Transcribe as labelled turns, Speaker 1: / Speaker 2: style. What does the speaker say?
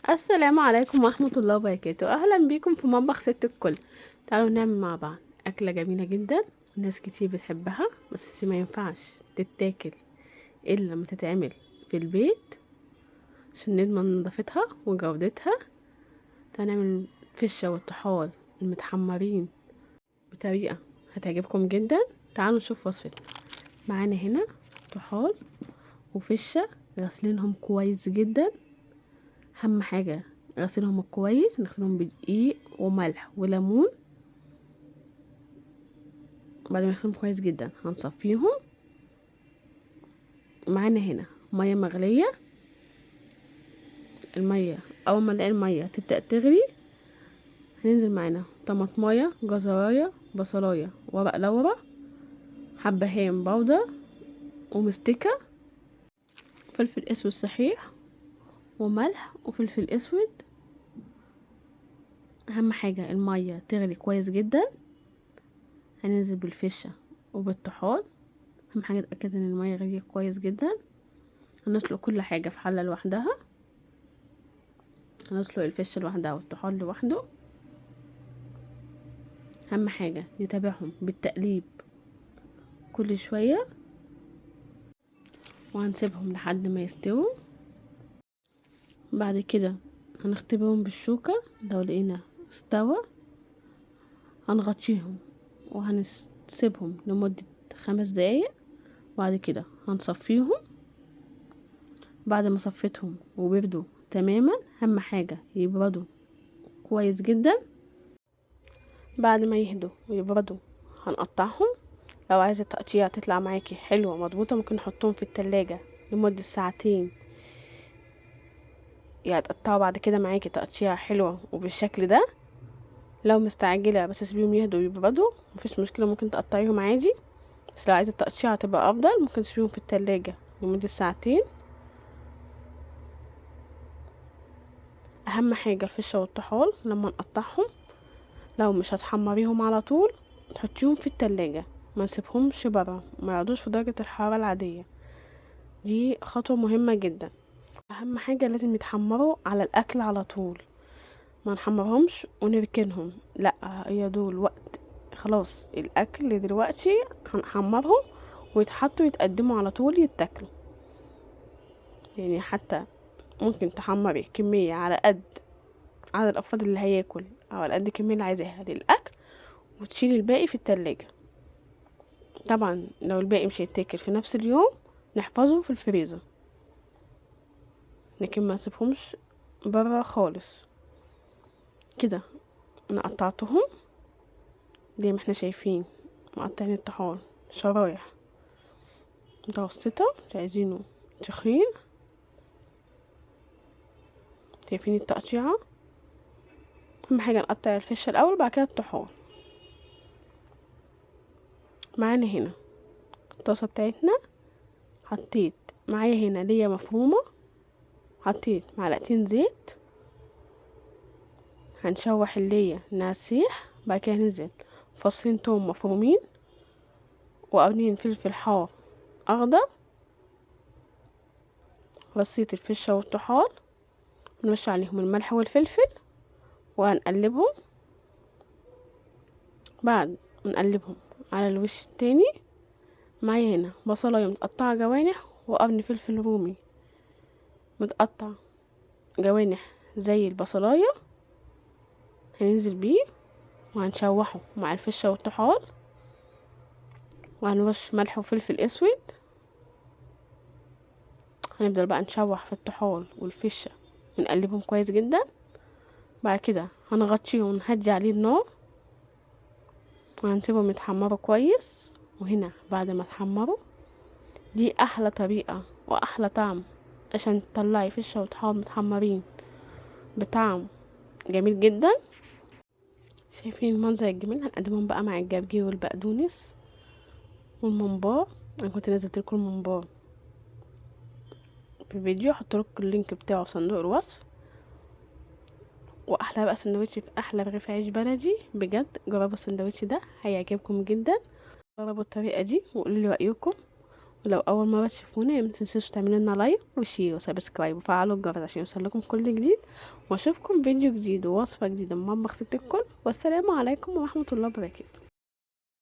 Speaker 1: السلام عليكم ورحمة الله وبركاته. أهلا بيكم في مطبخ ست الكل. تعالوا نعمل مع بعض أكلة جميلة جدا، ناس كتير بتحبها، بس ما ينفعش تتاكل إلا لما تتعمل في البيت عشان نضمن نظافتها وجودتها. تعالوا نعمل فشة والطحال المتحمرين بطريقة هتعجبكم جدا. تعالوا نشوف وصفتنا. معانا هنا طحال وفشة غسلينهم كويس جدا. أهم حاجة غسلهم كويس، نغسلهم بدقيق وملح وليمون. بعد ما نغسلهم كويس جدا هنصفيهم. معانا هنا مية مغليه. المية اول ما نلاقي المية تبدا تغلي هننزل معانا طماطمايه، جزرايه، بصلايه، ورق لورا، حبه هام بودر، ومستكه، فلفل اسود صحيح، وملح وفلفل اسود. اهم حاجة المية تغلي كويس جدا. هننزل بالفشه وبالطحال. اهم حاجة اتاكد ان المية غليت كويس جدا. هنسلق كل حاجة في حله لوحدها، هنسلق الفشه لوحدها والطحال لوحده. اهم حاجة نتابعهم بالتقليب كل شوية، وهنسيبهم لحد ما يستووا. بعد كده هنختبرهم بالشوكة، لو لقينا استوى هنغطيهم وهنسيبهم لمدة 5 دقايق. بعد كده هنصفيهم. بعد ما صفيتهم وبردوا تماما، اهم حاجة يبردوا كويس جدا. بعد ما يهدوا ويبردوا هنقطعهم. لو عايزة التقطيع تطلع معاكي حلوة مظبوطة ممكن نحطهم في التلاجة لمدة ساعتين، يعني تقطعوا بعد كده معاكي تقطيع حلوة وبالشكل ده. لو مستعجلة بس سيبيهم يهدوا ويبردوا مفيش مشكلة، ممكن تقطعيهم عادي، بس لو عايزة التقطيع هتبقى افضل ممكن تسيبيهم في التلاجة لمدة ساعتين. اهم حاجة الفشة والطحال لما نقطعهم لو مش هتحمريهم على طول تحطيهم في التلاجة، ما نسيبهمش برا، ما يقعدوش في درجة الحرارة العادية. دي خطوة مهمة جدا. اهم حاجة لازم يتحمروا على الاكل على طول، ما نحمرهمش ونركنهم، لا هي دول وقت خلاص الاكل دلوقتي هنحمرهم ويتحطوا يتقدموا على طول يتاكلوا. حتى ممكن تحمري كمية على قد عدد الافراد اللي هياكل او على قد الكمية اللي عايزاها للاكل، وتشيلي الباقي في التلاجة. طبعا لو الباقي مش هيتاكل في نفس اليوم نحفظه في الفريزر، لكن ما نسيبهمش برا خالص. كده انا قطعتهم زي ما احنا شايفين، مقطعين الطحال شرايح متوسطة، مش عايزينه تخين. شايفين التقطيعة؟ اهم حاجة نقطع الفشة الاول بعد كده الطحال. معانا هنا الطاسة بتاعتنا، حطيت معايا هنا ليا مفرومة، حطيت معلقتين زيت، هنشوح اللية انها تسيح. بعد كده هننزل فصين توم مفرومين وقرنين فلفل حار اخضر، رصية الفشة والطحال، نرش عليهم الملح والفلفل وهنقلبهم. بعد ما نقلبهم على الوش التاني، معايا هنا بصلايه متقطعه جوانح وقرن فلفل رومي متقطع جوانح زي البصلايه، هننزل بيه وهنشوحه مع الفشه والطحال، وهنرش ملح وفلفل اسود. هنفضل بقى نشوح في الطحال والفشه ونقلبهم كويس جدا. بعد كده هنغطيهم ونهدي عليه النار وهنسيبهم يتحمروا كويس. وهنا بعد ما اتحمروا، دي احلى طريقة واحلى طعم عشان تطلعي فشة وطحال متحمرين بطعم جميل جدا. شايفين المنظر الجميل؟ هنقدمهم بقى مع الجرجير والبقدونس والممبار. انا كنت نزلت لكم الممبار في فيديو، هحط لكم اللينك بتاعه في صندوق الوصف. واحلى بقى سندوتش في احلى رغيف عيش بلدي، بجد جربوا السندوتش ده هيعجبكم جدا. جربوا الطريقة دي وقولوا لي رايكم، ولو اول مرة تشوفونا ما تنسوش تعملوا لنا like و share و subscribe وفعلوا الجرس عشان يوصلكم كل جديد. واشوفكم فيديو جديد ووصفه جديدة من مطبخ ست الكل. والسلام عليكم ورحمة الله وبركاته.